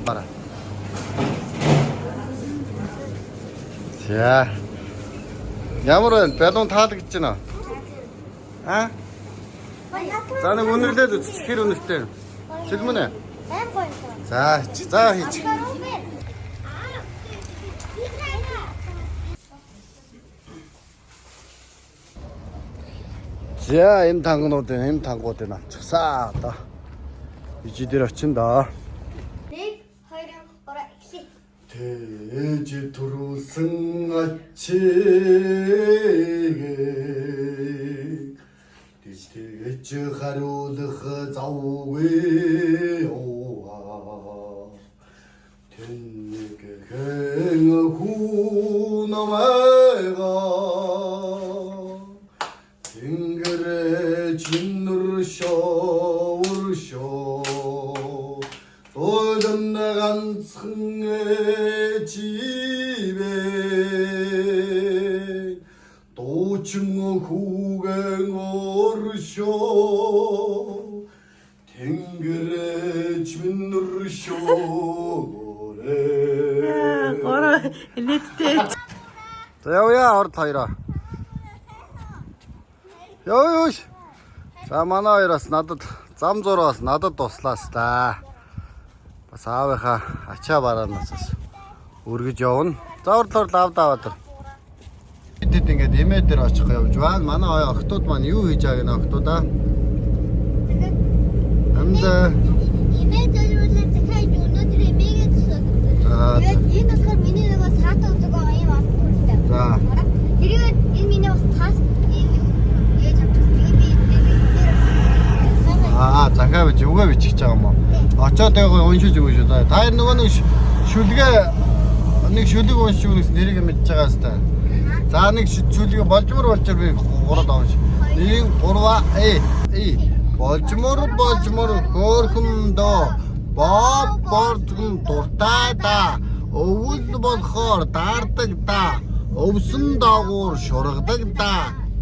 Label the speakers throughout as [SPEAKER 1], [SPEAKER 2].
[SPEAKER 1] Бара. За. Ямар байна? Балуун таалагдж байна уу? А? За нэг үнэрлээд үзчих. Хэр үнэртэй. Сэлмэнэ. За, за хийчих. За, энэ тангнуудын, энэ тангуудыг авчихсаа. Одоо ижи дээр очин доо.
[SPEAKER 2] 1 2 3 эхлэе.
[SPEAKER 1] Тээж төрүүлсэн ачиг Тэгэж хариулах завгүй яваа. Тэнэг хэн хүн намайга Тэнгэрэ чиннэр шоур шоо Дуулан ганцхан ээживэ Дуучин хүүгэн оршоо Тэнгэрэ чиннэр шоорэ.
[SPEAKER 3] Гурав нийтдээ.
[SPEAKER 1] За явъя орд хоёроо. Яа юу. За манай хоёроос надад зам зураас надад туслаас та. Бас аавынхаа ачаа бараанаас бас өргөж явна. За орд орд авд аваад. Бид ингээд эмээ дээр очих явж байна. Манай хоёр охтууд маань юу хийж байгааг нь охтуудаа. Амдаа.
[SPEAKER 2] Имээ төлөвлөлт захиад өнөөдөр эмээгээ төсөөд.
[SPEAKER 1] За.
[SPEAKER 2] Тэгээд энэ болохоор миний нөгөө саата үзэг байгаа юм алт төрөлтэй.
[SPEAKER 1] За.
[SPEAKER 2] Тэгээд энэ миний бас цаас энэ ээж авчихсан. Тэгээд би энэ дээр
[SPEAKER 1] Аа захаа бич үгээ бичих гэж байгаа юм уу? Очоод яг уншиж өгнө шүү. За та хоёр нөгөө нэг шүлгээ нэг шүлэг уншиж өгнө гэсэн нэрийг мэдж байгаа хэвээр. За нэг шүлгээ болжмор болжмор би гурав унш. 1 3 э э болжмор болжмор хөөхөн дөө боб бордгон дуртай да өвөл болохоор даардаг да өвсөн доогуур шургадаг да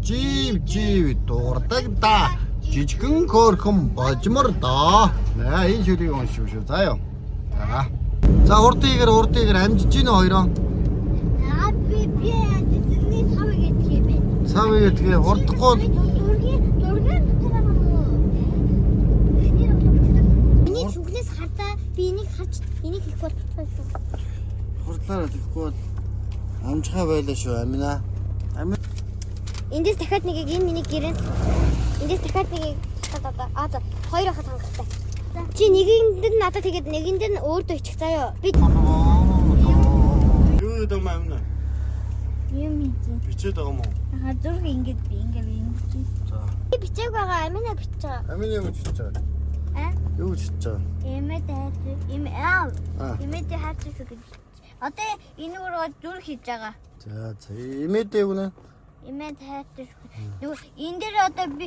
[SPEAKER 1] жив жив дуурдаг да жижигхэн хөөхөн божмор доо. Наа энэ шүлгийг уншив шүү. За юу. За. За урд ийгэр урд ийгэр амжиж гин хоёроо.
[SPEAKER 2] Аа би тэдний сав гэдэг юм байна.
[SPEAKER 1] Сав гэдгээ хурдахгүй
[SPEAKER 2] Зургийн зургийн дотор байгаа юм уу? Миний зүглээс хардаа би энийг харж энийг хийх бол байсан.
[SPEAKER 1] хурдлаараа тэгэхгүй бол амжихаа байлаа шүү амина. Амин
[SPEAKER 2] Эндээс дахиад нэгийг энэ миний гэрээс эндээс дахиад нэгийг одоо аа за хоёр хахад хангалттай. Чи нэгэнд нь надад тэгээд нэгэнд нь өөртөө ичих заяа. Би
[SPEAKER 1] юу гэдэг юм амина?
[SPEAKER 4] Юм юм.
[SPEAKER 1] Бичээд байгаа юм уу?
[SPEAKER 4] Аа зураг ингэж би ингэ би ингэж.
[SPEAKER 1] За.
[SPEAKER 2] Би бичээг байгаа амина бичиж байгаа.
[SPEAKER 1] Амин юу гэж бичиж байгаа?
[SPEAKER 4] Аа?
[SPEAKER 1] Юу гэж бичиж байгаа?
[SPEAKER 4] Эмээ дайр эм аа.
[SPEAKER 1] Аа.
[SPEAKER 4] Эмээ дэ хайртай шүү гэж. Одоо энэ өөрөө зураг хийж байгаа.
[SPEAKER 1] За за имэдээ өгнө.
[SPEAKER 4] Эмээ хайртай шүү. Нөгөө энэ дээр одоо би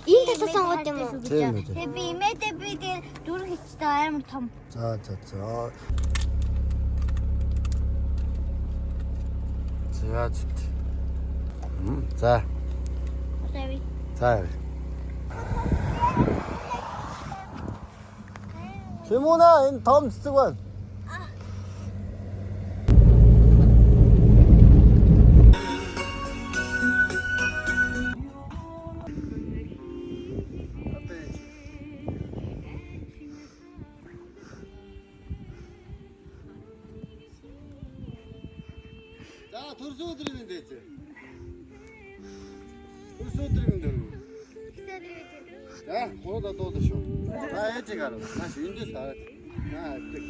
[SPEAKER 2] Энэ талаас сонгоод юм уу?
[SPEAKER 1] Тийм үү.
[SPEAKER 4] Тэгээ би эмээ дэ би дээр зураг хийчихсэн амар том.
[SPEAKER 1] За за за. За за. За.
[SPEAKER 4] Одоо би
[SPEAKER 1] За. Симона энэ том цэцэг байна. За төрсөн өдрийн мэнд ээж. Төрсөн өдрийн мэнд өргөе. За, гурав дуулаа шүү. За ээжийг харав. Нааш эндээс хараад. Наа авдаг.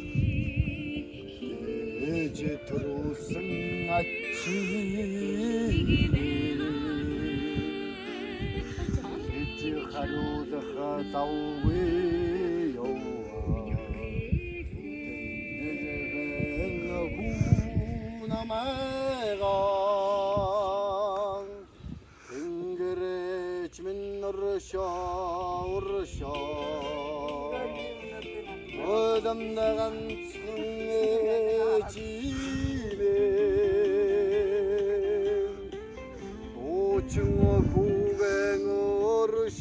[SPEAKER 1] Ээж төрүүлсэн ачи. Ээж хариулах завгүй яваа. Нэгэн хүн намайгаа Тэнгэрч минь оршоо оршоо Одомд ганцхан ээживэ Дуучин хүүгэн оршоо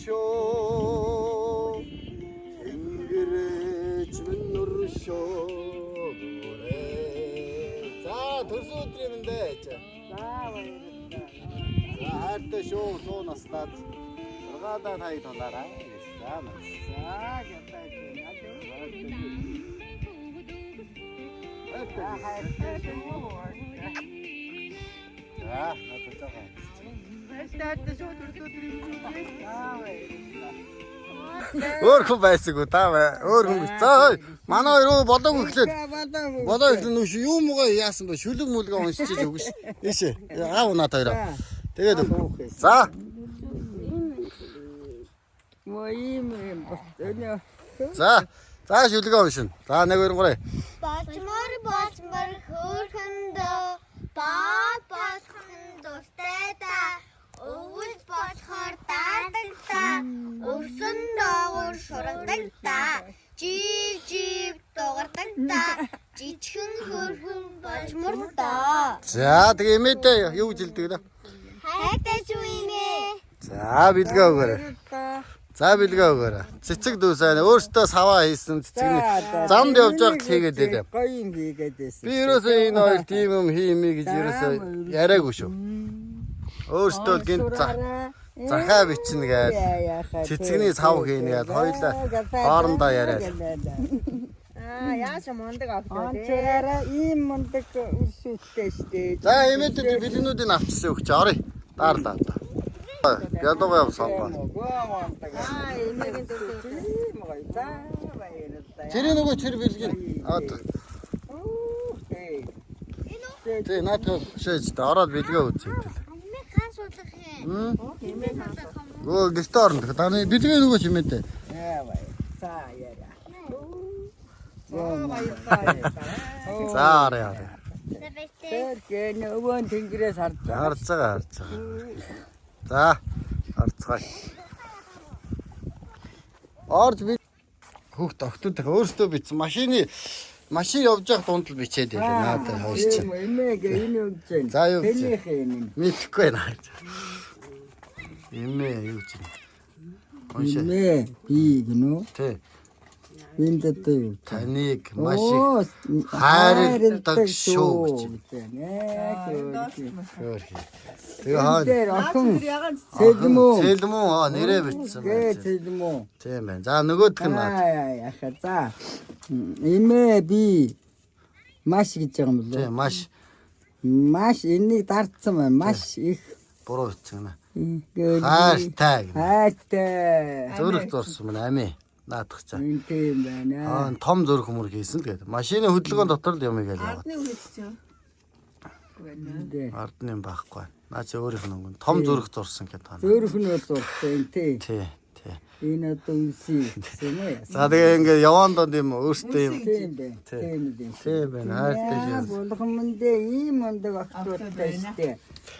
[SPEAKER 1] төрсөн өдрийн мэнд ээ.
[SPEAKER 3] За баярлалаа.
[SPEAKER 1] За хайртай шүү, 100 наслаад 6 даа таг тулаарай. За маа.
[SPEAKER 3] За гэлээ.
[SPEAKER 1] За
[SPEAKER 3] Хайртай шүү.
[SPEAKER 1] За, надад жоо.
[SPEAKER 3] Баярлалаа шүү төрсөн өдрийн мэнд. За баярлалаа.
[SPEAKER 1] Өөр хүн байсангүй та бай. Өөр хүн. За хой. Манай хоёр өө болоогүй эхлээд. Болоо эхлэн нүш юу муугаа яасан бэ? Шүлэг мүлгээ уншиж өгнө ш. Ийшээ. Аав наад хоёроо. Тэгээд за.
[SPEAKER 3] Моо ийм юм бос. Энэ
[SPEAKER 1] За. За шүлгээ уншина. За 1 2 3.
[SPEAKER 2] Болчмор болчмор хөөрхөндөө боо болох нь дуртай та өвөл болохоор даадаг та өвсөн доогуур шургадаг та жив жив дугардаг та жижигхэн хөөрхөн болчмор доо.
[SPEAKER 1] За тэгээ эмээдээ юу гэж хэлдэг вэ?
[SPEAKER 2] Хайртай шүү имээ.
[SPEAKER 1] За бэлгээ өгөөрэй. За бэлгээ өгөөрэй. Цэцэг дүүсэн өөртөө саваа хийсэн цэцэгний замд явж байхад хийгээд байлаа.
[SPEAKER 3] Гоё юм хийгээд байсан.
[SPEAKER 1] Би ерөөсөө энэ хоёр тийм юм хиймээ гэж ерөөсөө яриаггүй шүү. Өөртөө л гинт захаа бичнэ гээд цэцэгний сав хийнэ гээд хоёлаа хоорондоо яриад.
[SPEAKER 5] Аа яаж мундаг огтоо тий.
[SPEAKER 3] Онцороо ийм мундаг үрсүүттэй штэ.
[SPEAKER 1] За эмээдээ би бэлгнүүдийг авчирсан өгч оръё. Daарлаа одоо. Ядуугаа яв сонгоо.
[SPEAKER 3] Гоо мундаг.
[SPEAKER 5] Аа эмээгийн төрсөн.
[SPEAKER 3] Тийм гоё. За баярлалаа.
[SPEAKER 1] Тэрийн нөгөө чир бэлгэн. Аа
[SPEAKER 3] Тий.
[SPEAKER 1] тий наадах шээж та ороод бэлгээ үзье гэдэг.
[SPEAKER 2] Эмээ хаан суулгах юм.
[SPEAKER 1] Өө гэртээ орно. Дараа бэлгээ нөгөө чимээдээ.
[SPEAKER 3] Яа баяр. За яриа.
[SPEAKER 5] Оо баярлалаа.
[SPEAKER 1] За оръё оръё.
[SPEAKER 2] За баяртай.
[SPEAKER 3] Тэр гэн өвөн тэнгэрээс харж байгаа.
[SPEAKER 1] Харж байгаа харж байгаа. За харцгаая. Орж би хүүхд октод өөртөө бичсэн машины машин явж явах дунд л бичээд байлаа наадах хоёр чинь.
[SPEAKER 3] Тийм эмээгээ энэ юу гэж байна?
[SPEAKER 1] За, юу гэж байна?
[SPEAKER 3] Тэнийх юм энэ.
[SPEAKER 1] Мэдэхгүй байна. Эмээ юу гэж байна? Уншаа.
[SPEAKER 3] Эмээ би гэнэ үү?
[SPEAKER 1] Тий.
[SPEAKER 3] Энд одоо юу?
[SPEAKER 1] Таныг маш их
[SPEAKER 3] Оо,
[SPEAKER 1] хайрладаг шүү гэж.
[SPEAKER 3] байна.
[SPEAKER 1] хөөр хий. Тэгээ хаа
[SPEAKER 3] Тэр охин
[SPEAKER 5] Ягаан
[SPEAKER 3] Сэлмүү.
[SPEAKER 1] Сэлмүү аа нэрээ бичсэн
[SPEAKER 3] Гэ
[SPEAKER 1] байна.
[SPEAKER 3] сэлмүү.
[SPEAKER 1] Тийм байна. За нөгөөх нь наад.
[SPEAKER 3] Аа яха за. Эмээ би маш гэж байгаа юм
[SPEAKER 1] Тийм
[SPEAKER 3] болоо.
[SPEAKER 1] маш
[SPEAKER 3] Маш энийг дардсан байна. Маш их
[SPEAKER 1] буруу бичсэн гэнэ.
[SPEAKER 3] гээл
[SPEAKER 1] Хайртай гэнэ.
[SPEAKER 3] хайртай.
[SPEAKER 1] Зүрх зурсан байна ами. Наадах чаа.
[SPEAKER 3] Энэ тийм байна.
[SPEAKER 1] Аа том зүрх мөр хийсэн л гэдэг. Машины хөдөлгөөн дотор л юм игээл яваад.
[SPEAKER 5] Ардны үеч чинь.
[SPEAKER 3] Тэ.
[SPEAKER 1] Ардны юм байхгүй. Наа чи өөрийнх нь өнгө. Том зүрх зурсан гэдэг байна.
[SPEAKER 3] Зүрх нь бол зурсан энэ тий.
[SPEAKER 1] Тий, тий.
[SPEAKER 3] Энэ одоо үнсий гэсэн юм уу?
[SPEAKER 1] За тэгээ ингээ яваан донд юм өөртөө юм.
[SPEAKER 3] Тийм байна.
[SPEAKER 1] Тий.
[SPEAKER 3] Тийм юм.
[SPEAKER 1] Тийм байна. Хайртай
[SPEAKER 3] Яа,
[SPEAKER 1] шүү.
[SPEAKER 3] Болгон мэндэ ийм мундаг огтууртай штэ.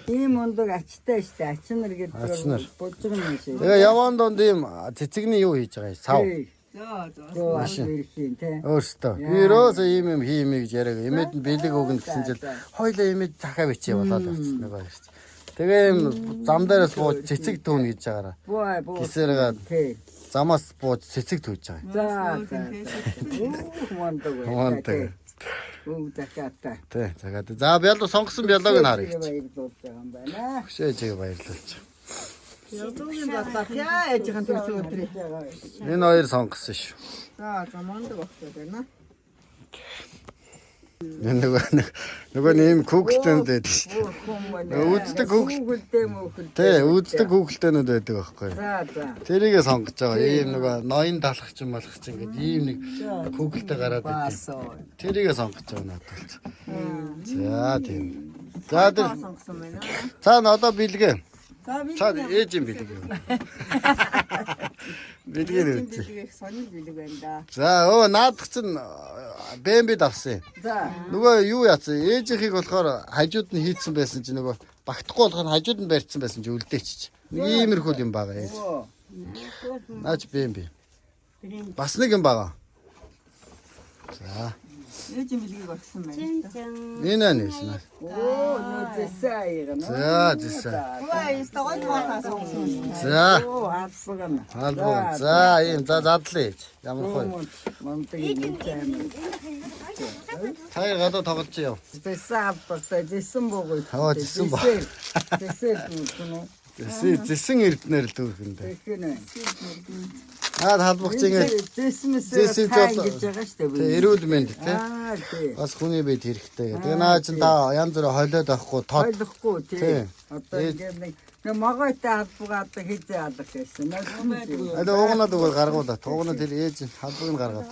[SPEAKER 3] Ийм мундаг ачтай штэ. Ач нар гэдэг
[SPEAKER 1] Ач нар.
[SPEAKER 3] бужиг юм шиг.
[SPEAKER 1] Тэгээ яваан донд ийм цэцэгний юу хийж байгаа юм? Сав.
[SPEAKER 5] Зөө зөө.
[SPEAKER 3] Машин юм тий.
[SPEAKER 1] Өөртөө. Би ерөөсөө ийм юм хиймээ гэж яриаг. Эмээд нь бэлэг өгнө гэсэн чил хоёлаа эмээд захаа бичээ болоод явчихсан нэг хоёр. Тэгээ ийм зам дээрээс бууж цэцэг түүнэ гэж байгаараа.
[SPEAKER 3] Буу буу.
[SPEAKER 1] Гисэргээд
[SPEAKER 3] Тий.
[SPEAKER 1] замаас бууж цэцэг түүж байгаа.
[SPEAKER 3] За за. Үх мундаг байна.
[SPEAKER 1] Мундаг.
[SPEAKER 3] Үх захаатай.
[SPEAKER 1] Тий, захаад. За бялуу сонгосон бялууг нь харъя гэж.
[SPEAKER 3] Баярлуулж байгаа юм байна.
[SPEAKER 1] Хөшөө чиг баярлуулж.
[SPEAKER 5] Язуугийн бодлоо яа ээжийн төрсөн өдрийг.
[SPEAKER 1] Энэ хоёр сонгосон шүү.
[SPEAKER 5] За за мундаг огтоо байна.
[SPEAKER 1] Энэ нөгөө нэг нөгөө нэг ийм Google-тэнд байдаг шүү. Үздэг Google.
[SPEAKER 3] Google-тэй мөхөл.
[SPEAKER 1] Тий, үздэг Google-тэнүүд байдаг байхгүй.
[SPEAKER 3] За за.
[SPEAKER 1] Тэрийгээ сонгож байгаа. Ийм нөгөө ноён талах чинь малах чинь ингээд ийм нэг Google-тэй гараад идэв.
[SPEAKER 3] Басоо.
[SPEAKER 1] Тэрийгээ сонгож байгаа надад бол. За тийм. За тэр
[SPEAKER 5] Сонгосон байна.
[SPEAKER 1] цаа н одоо бэлгээ.
[SPEAKER 5] За би
[SPEAKER 1] Цаа ээж юм бэлгээ. Бэлгээ нь үзье.
[SPEAKER 5] бэлэг их сонир бэлэг байна да.
[SPEAKER 1] За өө наадах чинь бэмбид авсан юм.
[SPEAKER 3] За.
[SPEAKER 1] Нөгөө юу яатсан? Ээжийнхийг болохоор хажууд нь хийцэн байсан чинь нөгөө багтахгүй болохоор хажууд нь барьцсан байсан чинь үлдээчих. Нэг иймэрхүү юм байгаа ээж.
[SPEAKER 3] Оо.
[SPEAKER 1] Наач бэмби. Бас нэг юм байгаа. За.
[SPEAKER 5] Ээж бэлгийг орхисон байна.
[SPEAKER 1] Энэ аа нэсэн.
[SPEAKER 3] Оо нөө зэсэн аяга нөө.
[SPEAKER 1] За зэсэн.
[SPEAKER 5] Үгүй яста гой тоолоо суусан.
[SPEAKER 1] За.
[SPEAKER 3] Оо албагна.
[SPEAKER 1] Албан. За ийм за задлаа ээж. Ямар гоё.
[SPEAKER 3] Мундаг юм тийм.
[SPEAKER 1] Та хоёр гадаа тоглож яв.
[SPEAKER 3] Зэсэн албатай зэсэн буугүй.
[SPEAKER 1] Аа, зэсэн буу.
[SPEAKER 3] Зэсэн дүүрхэн үү?
[SPEAKER 1] Зэсэн зэсэн эрднэр л дүүрхэндээ.
[SPEAKER 3] Тэгэхэнэ.
[SPEAKER 1] Аа халбагч ингээд
[SPEAKER 3] Зэсэн
[SPEAKER 1] Зэсэн
[SPEAKER 3] мэсээ
[SPEAKER 1] жол-
[SPEAKER 3] гэж байгаа шүү дээ.
[SPEAKER 1] тэ эрүүл мэнд тэ.
[SPEAKER 3] Аа тий.
[SPEAKER 1] Бас хүний биед хэрэгтэй. Тэгээ наа чин та янз бүрийн холиод авахгүй тод.
[SPEAKER 3] Ойлгохгүй
[SPEAKER 1] Тий.
[SPEAKER 3] тий. Одоо
[SPEAKER 1] Ээж-
[SPEAKER 3] ингээд нэг нэг могойтой албага одоо хизээ алах гэсэн.
[SPEAKER 1] Одоо уугнаад өгөр гаргуулаа. Уугнаад тэр ээж халбаг нь гаргаад.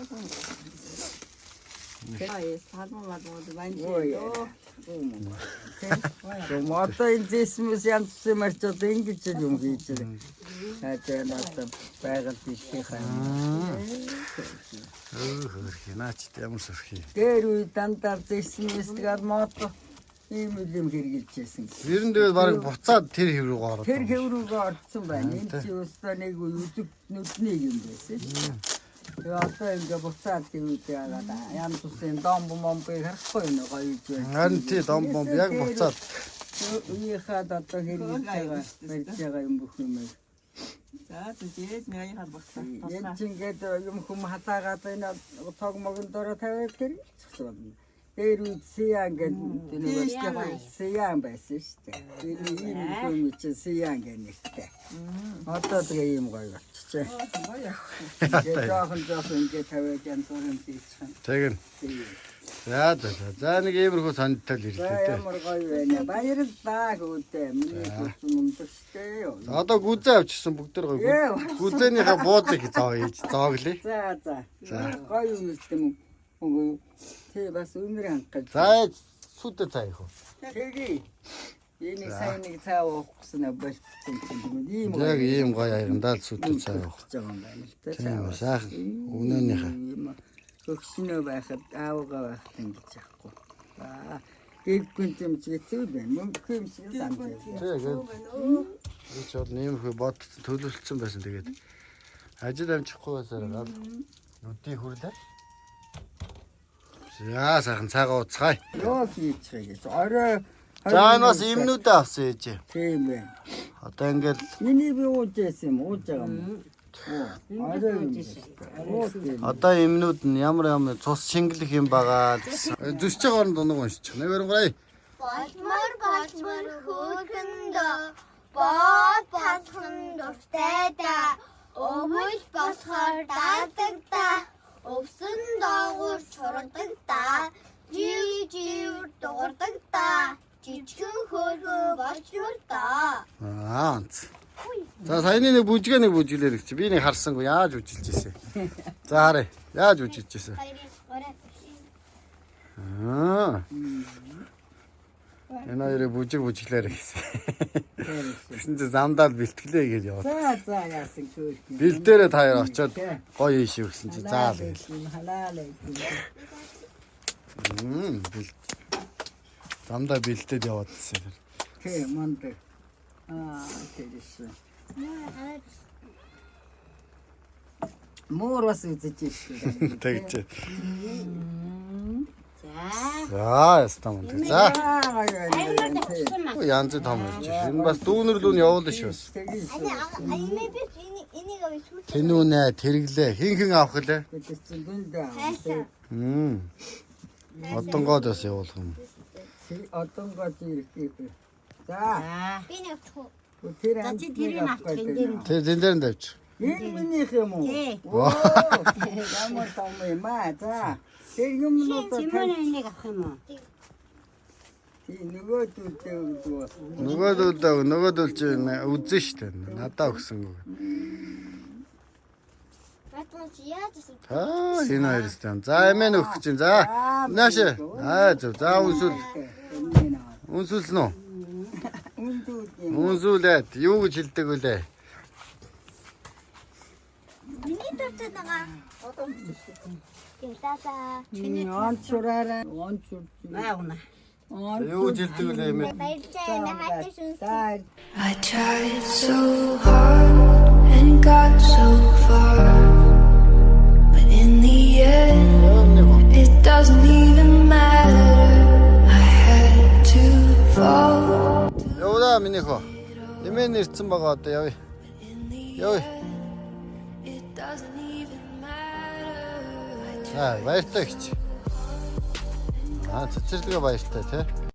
[SPEAKER 5] Аа яс халбан малбан байна.
[SPEAKER 3] Ой. Юм одоо энэ зэсмэс янз юм арч одоо ингэж юм хийж байна. Аа тийм одоо байгаль дэлхийн юм.
[SPEAKER 1] Өө хөрхи наа чи ямар сөрхи.
[SPEAKER 3] Дээр үе дандаа зэсмэс тэгээд мод ийм үл юм хэрэгжилж байсан.
[SPEAKER 1] Ер нь тэгэл баг буцаад тэр хэв рүү ороод.
[SPEAKER 3] Тэр хэв рүүгээ орцсон байна. Энэ чи өстөө нэг үе үзэг нүдний юм байсан шүү дээ. Тэгээ одоо ингээ буцаад тэр үед яагаад янз бүрийн дом момбыг харахгүй юм гоё үз байна.
[SPEAKER 1] Харин тий дом бомб яг буцаад
[SPEAKER 3] Үеийнхаад одоо хэрэгжилж байгаа барьж байгаа юм бүх юм.
[SPEAKER 5] За зүг ээж миний халбагтай.
[SPEAKER 3] Энэ чинь ингээд юм хүм хатаагаад энэ тог могон дороо тавиад хэрэгжих болно. Дээр үед сиян гэдэг нэг сиян байсан шүү дээ. Тэр ийм юм чинь сиян гэх нэртэй. Одоо тэгээ ийм гоё болчихжээ. Тэгээ жоохон жоохон ингээд тавиад янз бүрийн хийчих юм.
[SPEAKER 1] тэгнь. За за за. За нэг иймэрхүү сонирхол
[SPEAKER 3] За
[SPEAKER 1] ирлээ дээ.
[SPEAKER 3] ямар гоё байна. Баярлалаа хүүдээ. Миний хүчин өмдөрчтэй юу.
[SPEAKER 1] За одоо гүзээ авчихсан бүгд тэр гоё. Гүзээнийхээ буузыг зоо хийж зооглие.
[SPEAKER 3] За за.
[SPEAKER 1] За.
[SPEAKER 3] Гоё юм л юм. Үгүй. Тий бас үнэр хангах.
[SPEAKER 1] За сүдэ цаа их үү.
[SPEAKER 3] Тэгээ. Энийг сайн нэг цаа уух гэсэн болчихсон юм. Ийм
[SPEAKER 1] Яг ийм гоё аягандаа л сүдэ цаа уух.
[SPEAKER 3] гэж байгаа юм байна л та.
[SPEAKER 1] Тийм үү, сайхан. Өнөөнийхөө.
[SPEAKER 3] Ийм хөгшнөө байхад аавгаа байхад ингэж яахгүй. Аа гэргүй юм чи хэцүү байна. Мөнгө юм шиг санагдав.
[SPEAKER 1] Тэгээд би ч бол иймэрхүү бодсон төлөвлөсөн байсан тэгээд ажил амжихгүй байсаар гал нүдий хүрлээ. За сайхан цаагаа уцгаая.
[SPEAKER 3] Юу хийчих гэж. Орой
[SPEAKER 1] За энэ бас эмнүүдээ авсан ээжээ.
[SPEAKER 3] Тийм байна.
[SPEAKER 1] Одоо ингээл
[SPEAKER 3] Миний би ууж байсан юм ууж байгаа юм. Оо, орой юм. Ууж юм.
[SPEAKER 1] одоо эмнүүд нь ямар ямар цус шингэлэх юм байгаа гэсэн. Зүсч байгаа оронд дунаг уншчих. Нэг өргөрэй.
[SPEAKER 4] Болмор болмор хөөхөндөө бод балхан дуртай да. Өвөл босхоор даадаг да. Өвсөн доогуур чурдаг да. Жив живэр дуурдаг да. Жижигхэн хөөрхөн болчмор да.
[SPEAKER 1] Аа. онц. За саяны нэг бүжгээ нэг бүжиглээр гэж би нэг харсангүй яаж бүжилж ирсэн. За харъя. Яаж бүжилж ирсэн.
[SPEAKER 2] 2 3
[SPEAKER 1] Аа. Энэ хоёрыг бүжиг бүжиглээр гэсэн. Тэгсэн чинь замдаа л бэлтгэлээ гэж яваад.
[SPEAKER 3] За за яасан хөөх.
[SPEAKER 1] Бэлдээрээ та хоёр очиод гоё ийш юу гэсэн чи заа л гэл.
[SPEAKER 3] Халаал.
[SPEAKER 1] Бэл. Замдаа бэлдээд яваад ирсэн.
[SPEAKER 3] Тийм мундаг. Аа тэр шээ. Муур бас үзэж шээ.
[SPEAKER 1] Тэгж. За ястаа мундаг. За янз бүр том болж байна. Энэ бас дүүнер лүү нь явуулна шүү. бас.
[SPEAKER 4] Аймаа би энийг авъя сүүл.
[SPEAKER 1] Тэнүүнэ тэрглээ. Хин хин авах лээ.
[SPEAKER 3] Бид чинь дүндээ.
[SPEAKER 1] Мм. Одонгоод бас явуулах юм.
[SPEAKER 3] Одонгоо ирэх. За.
[SPEAKER 4] Би нэг авчих уу?
[SPEAKER 3] Тэр чи тэрийг авчих юм.
[SPEAKER 1] Тэр зэн дээр нь тавьчих.
[SPEAKER 3] Энэ минийх юм уу? Оо. Ямар том юм аа. За. Тэр юмнууд
[SPEAKER 6] энийг авах юм уу?
[SPEAKER 3] тий нөгөө дүнтэй өгдөг бас.
[SPEAKER 1] Нөгөөдөлөө нөгөөдөл чи үзэн штэ. Надаа өгсөнгөө.
[SPEAKER 2] Баатан чи яаж исэн?
[SPEAKER 1] Аа энэ хоёр өстэй. За эмэн өгөх чинь. За нааш. Аа зөв. За үнсүүл. Үнсүүлсэн үү?
[SPEAKER 3] Үндүүд юм.
[SPEAKER 1] Үнсүүлээд юу гэж хэлдэг вүлээ?
[SPEAKER 4] Миний дуртай байгаа.
[SPEAKER 2] Ялаалаа.
[SPEAKER 3] Онцураараа онцур.
[SPEAKER 6] Аавна.
[SPEAKER 1] Юу гэж хэлдэг вүлээ эмээ?
[SPEAKER 4] Баярлалаа. Эмээ хайртай шүнс.
[SPEAKER 3] За
[SPEAKER 7] I tried so hard and got so far, but in the end, It doesn't even matter. I had to fall.
[SPEAKER 1] Яваа миний хөө. Эмээ нэрцэн байгаа одоо явъя.
[SPEAKER 7] In the
[SPEAKER 1] Явъя.
[SPEAKER 7] end, it doesn't even matter. I
[SPEAKER 1] За баяртай гэж. Аа, цэцэрлэгээ баяртай тий.